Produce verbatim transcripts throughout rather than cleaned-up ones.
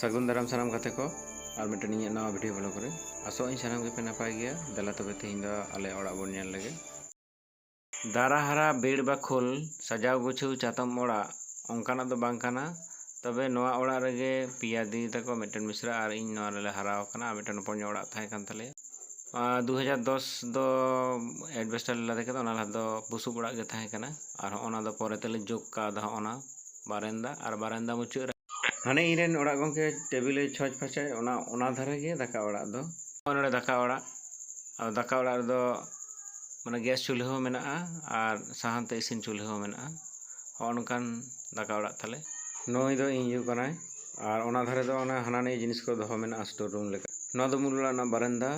ᱥᱟᱹᱜᱩᱱ ᱫᱟᱨᱟᱢ ᱥᱟᱱᱟᱢ ᱜᱟᱛᱮ ᱠᱚ, ᱟᱨ ᱢᱤᱫᱴᱮᱱ ᱤᱧᱟᱹᱜ ᱱᱟᱣᱟ video vlog ᱨᱮ᱾ ᱟᱥᱚᱜ ᱟᱹᱧ ᱥᱟᱱᱟᱢ ᱜᱮᱯᱮ ᱱᱟᱯᱟᱭ ᱜᱮᱭᱟ᱾ ᱫᱮᱞᱟ ᱛᱚᱵᱮ ᱛᱮᱦᱮᱧ ᱫᱚ ᱟᱞᱮ ᱚᱲᱟᱜ ᱵᱚᱱ ᱧᱮᱞ ᱞᱮᱜᱮ᱾ ᱫᱟᱨᱟ ᱦᱟᱨᱟ ᱵᱤᱲ ᱵᱟᱠᱷᱳᱞ ᱥᱟᱡᱟᱣ ᱜᱩᱪᱷᱟᱹᱣ ᱪᱟᱛᱚᱢ ᱚᱲᱟᱜ ᱚᱱᱠᱟᱱᱟᱜ ᱫᱚ ᱵᱟᱝ ᱠᱟᱱᱟ᱾ ᱛᱚᱵᱮ ᱱᱚᱣᱟ ᱚᱲᱟᱜ ᱨᱮᱜᱮ ᱯᱮᱭᱟ ᱫᱤᱫᱤ ᱛᱟᱠᱚ, ᱢᱤᱫᱴᱮᱱ ᱢᱤᱥᱨᱟ ᱟᱨ ᱤᱧ ᱱᱚᱣᱟ ᱨᱮᱞᱮ ᱦᱟᱨᱟ ᱟᱠᱟᱱᱟ᱾ ᱟᱨ ᱢᱤᱫᱴᱮᱱ ᱦᱚᱯᱚᱱ ᱧᱚᱜ ᱚᱲᱟᱜ ᱛᱟᱦᱮᱸ ᱠᱟᱱ ᱛᱟᱞᱮᱭᱟ᱾ ᱟᱨ ᱫᱩ ᱦᱟᱡᱟᱨ ᱫᱚᱥ ᱫᱚ ᱮᱰᱵᱮᱥᱴᱟᱨ ᱞᱮ ᱞᱟᱫᱮ ᱠᱮᱫᱟ, ᱚᱱᱟ ᱞᱟᱦᱟ ᱫᱚ ᱵᱩᱥᱩᱵ ᱚᱲᱟᱜ ᱜᱮ ᱛᱟᱦᱮᱸ ᱠᱟᱱᱟ᱾ ᱟᱨ ᱦᱚᱸᱜᱼᱚ ᱱᱟ ᱫᱚ ᱯᱚᱨᱮ ᱛᱮᱞᱮ ᱡᱳᱜᱽ ᱠᱟᱣᱫᱟ, ᱦᱚᱸᱜᱼᱚ ᱱᱟ ᱵᱟᱨᱮᱱᱫᱟ᱾ ᱟᱨ ᱵᱟᱨᱮᱱᱫᱟ ᱢᱩᱪᱟᱹᱫ ᱨᱮ ᱦᱟᱱᱮ ᱤᱧ ᱨᱮᱱ ᱚᱲᱟᱜ ᱜᱚᱢᱠᱮ ᱴᱮᱵᱤᱞ ᱮ ᱪᱷᱚᱸᱪ ᱯᱷᱟᱪᱟᱭ, ᱚᱱᱟ, ᱚᱱᱟ ᱫᱷᱟᱨᱮ ᱜᱮ ᱫᱟᱠᱟ ᱚᱲᱟᱜ ᱫᱚ᱾ ᱱᱚᱜᱼᱚᱭ ᱱᱚᱰᱮ ᱫᱟᱠᱟ ᱚᱲᱟᱜ᱾ ᱟᱫᱚ ᱫᱟᱠᱟ ᱚᱲᱟᱜ ᱨᱮᱫᱚ ᱢᱟᱱᱮ ᱜᱮᱥ ᱪᱩᱞᱦᱟᱹ ᱦᱚᱸ ᱢᱮᱱᱟᱜᱼᱟ ᱟᱨ ᱥᱟᱦᱟᱱ ᱛᱮ ᱤᱥᱤᱱ ᱪᱩᱞᱦᱟᱹ ᱦᱚᱸ ᱢᱮᱱᱟᱜᱼᱟ᱾ ᱦᱚᱸᱜᱼᱚ ᱱᱚᱝᱠᱟᱱ ᱫᱟᱠᱟ ᱚᱲᱟᱜ ᱛᱟᱞᱮ᱾ ᱱᱩᱭ ᱫᱚ ᱤᱧ ᱭᱩ ᱠᱟᱱᱟᱭ᱾ ᱟᱨ ᱚᱱᱟ ᱫᱷᱟᱨᱮ ᱫᱚ ᱚᱱᱟ ᱦᱟᱱᱟ ᱱᱤᱭᱟᱹ ᱡᱤᱱᱤᱥ ᱠᱚ ᱫᱚᱦᱚ ᱢᱮᱱᱟᱜᱼᱟ, store room ᱞᱮᱠᱟ᱾ ᱱᱚᱣᱟ ᱫᱚ ᱢᱩᱞ ᱚᱲᱟᱜ ᱨᱮᱱᱟᱜ ᱵᱟᱨᱮᱱᱫᱟ᱾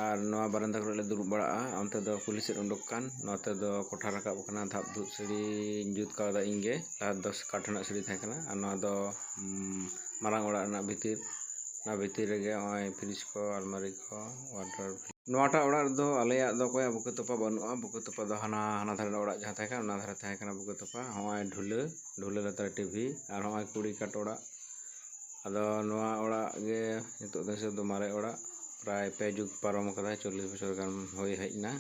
ᱟᱨ ᱱᱚᱣᱟ ᱵᱟᱨᱮᱱᱫᱟ ᱠᱚᱨᱮ ᱞᱮ ᱫᱩᱲᱩᱵ ᱵᱟᱲᱟᱜᱼᱟ᱾ ᱚᱱᱛᱮ ᱫᱚ ᱠᱩᱞᱦᱤ ᱥᱮᱫ ᱩᱰᱩᱠ ᱠᱟᱱ, ᱱᱚᱛᱮ ᱫᱚ ᱠᱚᱴᱷᱟ ᱨᱟᱠᱟᱵ ᱠᱟᱱᱟ᱾ ᱫᱷᱟᱯ ᱫᱷᱩᱯ ᱥᱤᱲᱤᱧ ᱡᱩᱛ ᱠᱟᱣᱫᱟ ᱤᱧ ᱜᱮ᱾ ᱞᱟᱦᱟ ᱫᱚ ᱠᱟᱴ ᱨᱮᱱᱟᱜ ᱥᱤᱲᱤ ᱛᱟᱦᱮᱸ ᱠᱟᱱᱟ᱾ ᱟᱨ ᱱᱚᱣᱟ ᱫᱚ, ᱩᱢ, ᱢᱟᱨᱟᱝ ᱚᱲᱟᱜ ᱨᱮᱱᱟᱜ ᱵᱷᱤᱛᱤᱨ᱾ ᱚᱱᱟ ᱵᱷᱤᱛᱤᱨ ᱨᱮᱜᱮ ᱱᱚᱜᱼᱚᱭ fridge ᱠᱚ, ᱟᱞᱢᱟᱨᱤ ᱠᱚ, water᱾ ᱱᱚᱣᱟᱴᱟᱜ ᱚᱲᱟᱜ ᱨᱮᱫᱚ ᱟᱞᱮᱭᱟᱜ ᱫᱚ ᱚᱠᱚᱭᱟᱜ ᱵᱩᱠᱟᱹ ᱛᱚᱯᱟ ᱵᱟᱹᱱᱩᱜᱼᱟ᱾ ᱵᱩᱠᱟᱹ ᱛᱚᱯᱟ ᱫᱚ ᱦᱟᱱᱟ, ᱦᱟᱱᱟ ᱫᱷᱟᱨᱮ ᱨᱮᱱᱟᱜ ᱚᱲᱟᱜ ᱡᱟᱦᱟᱸ ᱛᱟᱦᱮᱸ ᱠᱟᱱᱟ, ᱚᱱᱟ ᱫᱷᱟᱨᱮ ᱛᱟᱦᱮᱸ ᱠᱟᱱᱟ ᱵᱩᱠᱟᱹ ᱛᱚᱯᱟ᱾ ᱦᱚᱸᱜᱼᱚᱭ ᱰᱷᱩᱞᱟᱹ, ᱰᱷᱩᱞᱟᱹ ᱞᱟᱛᱟᱨ ᱨᱮ TV᱾ ᱟᱨ ᱦᱚᱸᱜᱼᱚᱭ ᱠᱩᱲᱤ ᱠᱟᱴ ᱚᱲᱟᱜ᱾ ᱟᱫᱚ ᱱᱚᱣᱟ ᱚᱲᱟᱜ ᱜᱮ ᱱᱤᱛᱚᱜ ᱫᱚ ᱦᱤᱥᱟᱹᱵ ᱫᱚ ᱢᱟᱨᱮ ᱚᱲᱟᱜ, ᱯᱨᱟᱭ ᱯᱮ ᱡᱩᱜᱽ ᱯᱟᱨᱚᱢ ᱟᱠᱟᱫᱟᱭ, ᱪᱚᱞᱞᱤᱥ ᱵᱚᱪᱷᱚᱨ ᱜᱟᱱ ᱦᱩᱭ ᱦᱮᱡ ᱮᱱᱟ᱾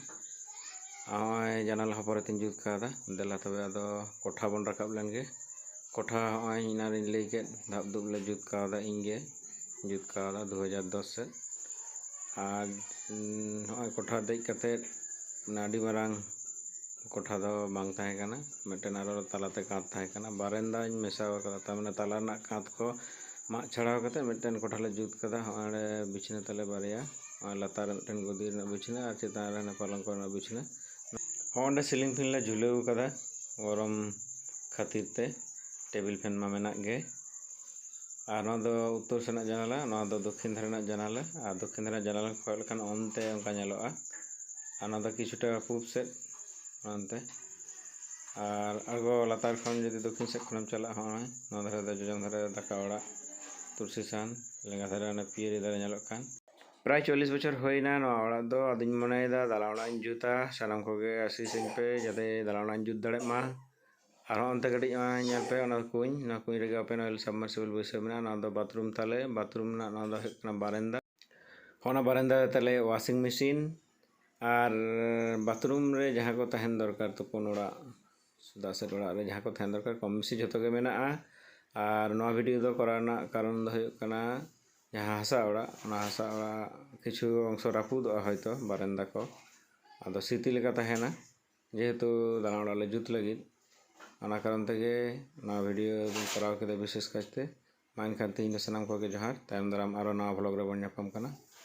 ᱟᱨ ᱦᱚᱸᱜᱼᱚᱭ ᱡᱟᱱᱟᱞᱟ ᱦᱚᱸ ᱯᱚᱨᱮᱛᱮᱧ ᱡᱩᱛ ᱠᱟᱣᱫᱟ᱾ ᱫᱮᱞᱟ ᱛᱚᱵᱮ ᱟᱫᱚ ᱠᱚᱴᱷᱟ ᱵᱚᱱ ᱨᱟᱠᱟᱵ ᱞᱮᱱ ᱜᱮ᱾ ᱠᱚᱴᱷᱟ ᱦᱚᱸᱜᱼᱚᱭ ᱮᱱᱟᱱ ᱨᱤᱧ ᱞᱟᱹᱭ ᱠᱮᱫ, ᱫᱷᱟᱯ ᱫᱷᱩᱯ ᱞᱮ ᱡᱩᱛ ᱠᱟᱣᱫᱟ, ᱤᱧ ᱜᱮ ᱡᱩᱛ ᱠᱟᱣᱫᱟ ᱫᱩ ᱦᱟᱡᱟᱨ ᱫᱚᱥ ᱥᱮᱫ᱾ ᱟᱨ, ᱩᱸ, ᱦᱚᱸᱜᱼᱚᱭ ᱠᱚᱴᱷᱟ ᱫᱮᱡ ᱠᱟᱛᱮᱫ ᱢᱟᱱᱮ ᱟᱹᱰᱤ ᱢᱟᱨᱟᱝ ᱠᱚᱴᱷᱟ ᱫᱚ ᱵᱟᱝ ᱛᱟᱦᱮᱸ ᱠᱟᱱᱟ, ᱢᱤᱫᱴᱮᱱ ᱟᱨᱚ ᱛᱟᱞᱟᱛᱮ ᱠᱟᱸᱛ ᱛᱟᱦᱮᱸ ᱠᱟᱱᱟ᱾ ᱵᱟᱨᱮᱱᱫᱟᱧ ᱢᱮᱥᱟᱣ ᱠᱟᱫᱟ, ᱛᱟᱨ ᱢᱟᱱᱮ ᱛᱟᱞᱟ ᱨᱮᱱᱟᱜ ᱠᱟᱸᱛ ᱠᱚ ᱢᱟᱜ ᱪᱷᱟᱲᱟᱣ ᱠᱟᱛᱮᱫ ᱢᱤᱫᱴᱮᱱ ᱠᱚᱴᱷᱟ ᱞᱮ ᱡᱩᱛ ᱠᱟᱫᱟ᱾ ᱦᱚᱸᱜᱼᱚᱭ ᱱᱚᱰᱮ ᱵᱤᱪᱷᱱᱟᱹ ᱛᱟᱞᱮ ᱵᱟᱨᱭᱟ, ᱦᱚᱸᱜᱼᱚᱭ ᱞᱟᱛᱟᱨ ᱨᱮ ᱢᱤᱫᱴᱮᱱ ᱜᱚᱫᱤ ᱨᱮᱱᱟᱜ ᱵᱤᱪᱷᱱᱟᱹ ᱟᱨ ᱪᱮᱛᱟᱱ ᱨᱮ ᱦᱟᱱᱮ ᱯᱟᱞᱚᱝᱠᱚ ᱨᱮᱱᱟᱜ ᱵᱤᱪᱷᱱᱟᱹ᱾ ᱦᱚᱸᱜᱼᱚ ᱱᱚᱰᱮ ceiling fan ᱞᱮ ᱡᱷᱩᱞᱟᱹᱣ ᱠᱟᱫᱟ ᱜᱚᱨᱚᱢ ᱠᱷᱟᱹᱛᱤᱨ ᱛᱮ, table fan ᱢᱟ ᱢᱮᱱᱟᱜ ᱜᱮ᱾ ᱟᱨ ᱱᱚᱣᱟ ᱫᱚ ᱩᱛᱛᱚᱨ ᱥᱮᱱᱟᱜ ᱡᱟᱱᱟᱞᱟ, ᱱᱚᱣᱟ ᱫᱚ ᱫᱚᱠᱠᱷᱤᱱ ᱫᱷᱟᱨᱮ ᱨᱮᱱᱟᱜ ᱡᱟᱱᱟᱞᱟ᱾ ᱟᱨ ᱫᱚᱠᱠᱷᱤᱱ ᱫᱷᱟᱨᱮ ᱡᱟᱱᱟᱞᱟ ᱠᱚᱭᱚᱜ ᱞᱮᱠᱷᱟᱱ ᱚᱱᱛᱮ ᱚᱱᱠᱟ ᱧᱮᱞᱚᱜᱼᱟ, ᱟᱨ ᱱᱚᱣᱟ ᱫᱚ ᱠᱤᱪᱷᱩᱴᱟ ᱯᱩᱵ ᱥᱮᱫ ᱚᱱᱛᱮ᱾ ᱟᱨ ᱟᱬᱜᱚ ᱞᱟᱛᱟᱨ ᱠᱷᱚᱱ ᱡᱩᱫᱤ ᱫᱚᱠᱠᱷᱤᱱ ᱥᱮᱫ ᱠᱷᱚᱱᱮᱢ ᱪᱟᱞᱟᱜᱼᱟ, ᱦᱚᱸᱜᱼᱚᱭ ᱱᱚᱣᱟ ᱫᱷᱟᱨᱮ ᱫᱚ ᱡᱚᱡᱚᱢ ᱫᱷᱟᱨᱮ ᱫᱟᱠᱟ ᱚᱲᱟᱜ, ᱛᱩᱞᱥᱤ ᱥᱟᱱ, ᱞᱮᱸᱜᱟ ᱫᱷᱟᱨᱮ ᱚᱱᱟ ᱯᱤᱭᱟᱹᱨᱤ ᱫᱟᱨᱮ ᱧᱮᱞᱚᱜ ᱠᱟᱱ᱾ ᱯᱨᱟᱭ ᱪᱚᱞᱞᱤᱥ ᱵᱚᱪᱷᱚᱨ ᱦᱩᱭᱱᱟ ᱱᱚᱣᱟ ᱚᱲᱟᱜ ᱫᱚ᱾ ᱟᱫᱚᱧ ᱢᱚᱱᱮᱭᱮᱫᱟ ᱫᱟᱞᱟᱱ ᱚᱲᱟᱜ ᱤᱧ ᱡᱩᱛᱟ᱾ ᱥᱟᱱᱟᱢ ᱠᱚᱜᱮ ᱟᱥᱤᱥ ᱟᱹᱧ ᱯᱮ ᱡᱟᱛᱮ ᱫᱟᱞᱟᱱ ᱚᱲᱟᱜ ᱤᱧ ᱡᱩᱛ ᱫᱟᱲᱮᱭᱟᱜ ᱢᱟ᱾ ᱟᱨᱦᱚᱸ ᱚᱱᱛᱮ ᱠᱟᱹᱴᱤᱡ ᱱᱚᱣᱟ ᱧᱮᱞ ᱯᱮ, ᱚᱱᱟ ᱠᱩᱧ, ᱱᱚᱣᱟ ᱠᱩᱧ ᱨᱮᱜᱮ open well submersible ᱵᱟᱹᱭᱥᱟᱹᱣ ᱢᱮᱱᱟᱜᱼᱟ᱾ ᱱᱚᱣᱟ ᱫᱚ ᱵᱟᱛᱷᱨᱩᱢ ᱛᱟᱞᱮ, ᱵᱟᱛᱷᱨᱩᱢ ᱨᱮᱱᱟᱜ ᱱᱚᱣᱟ ᱫᱚ ᱦᱩᱭᱩᱜ ᱠᱟᱱᱟ ᱵᱟᱨᱮᱱᱫᱟ᱾ ᱚᱱᱟ ᱵᱟᱨᱮᱱᱫᱟ ᱨᱮ ᱛᱟᱞᱮ washing machine, ᱟᱨ ᱵᱟᱛᱷᱨᱩᱢ ᱨᱮ ᱡᱟᱦᱟᱸ ᱠᱚ ᱛᱟᱦᱮᱱ ᱫᱚᱨᱠᱟᱨ, ᱛᱩᱯᱩᱱ ᱚᱲᱟᱜ, ᱫᱟᱜ ᱥᱮᱫ ᱚᱲᱟᱜ ᱨᱮ ᱡᱟᱦᱟᱸ ᱠᱚ ᱛᱟᱦᱮᱱ ᱫᱚᱨᱠᱟᱨ, ᱠᱚᱢ ᱵᱮᱥᱤ ᱡᱷᱚᱛᱚ ᱜᱮ ᱢᱮᱱᱟᱜᱼᱟ᱾ ᱟᱨ ᱱᱚᱣᱟ ᱵᱷᱤᱰᱤᱭᱳ ᱫᱚ ᱠᱚᱨᱟᱣ ᱨᱮᱱᱟᱜ ᱠᱟᱨᱚᱱ ᱫᱚ ᱦᱩᱭᱩᱜ ᱠᱟᱱᱟ, ᱡᱟᱦᱟᱸ ᱦᱟᱥᱟ ᱚᱲᱟᱜ, ᱚᱱᱟ ᱦᱟᱥᱟ ᱚᱲᱟᱜ ᱠᱤᱪᱷᱩ ᱚᱝᱥᱚ ᱨᱟᱹᱯᱩᱫᱚᱜᱼᱟ ᱦᱚᱭᱛᱳ, ᱵᱟᱨᱮᱱᱫᱟ ᱠᱚ, ᱟᱫᱚ ᱥᱨᱤᱛᱤ ᱞᱮᱠᱟ ᱛᱟᱦᱮᱱᱟ, ᱡᱮᱦᱮᱛᱩ ᱫᱟᱞᱟᱱ ᱚᱲᱟᱜ ᱞᱮ ᱡᱩᱛ ᱞᱟᱹᱜᱤᱫ᱾ ᱚᱱᱟ ᱠᱟᱨᱚᱱ ᱛᱮᱜᱮ ᱱᱚᱣᱟ ᱵᱷᱤᱰᱤᱭᱳ ᱫᱚᱧ ᱠᱚᱨᱟᱣ ᱠᱮᱫᱟ ᱵᱤᱥᱮᱥ ᱠᱟᱭᱛᱮ᱾ ᱢᱟ ᱮᱱᱠᱷᱟᱱ ᱛᱮᱦᱮᱧ ᱫᱚ ᱥᱟᱱᱟᱢ ᱠᱚᱜᱮ ᱡᱚᱦᱟᱨ, ᱛᱟᱭᱚᱢ ᱫᱟᱨᱟᱢ ᱟᱨᱚ ᱱᱟᱣᱟ ᱵᱷᱞᱚᱜ ᱨᱮᱵᱚᱱ ᱧᱟᱯᱟᱢ ᱠᱟᱱᱟ᱾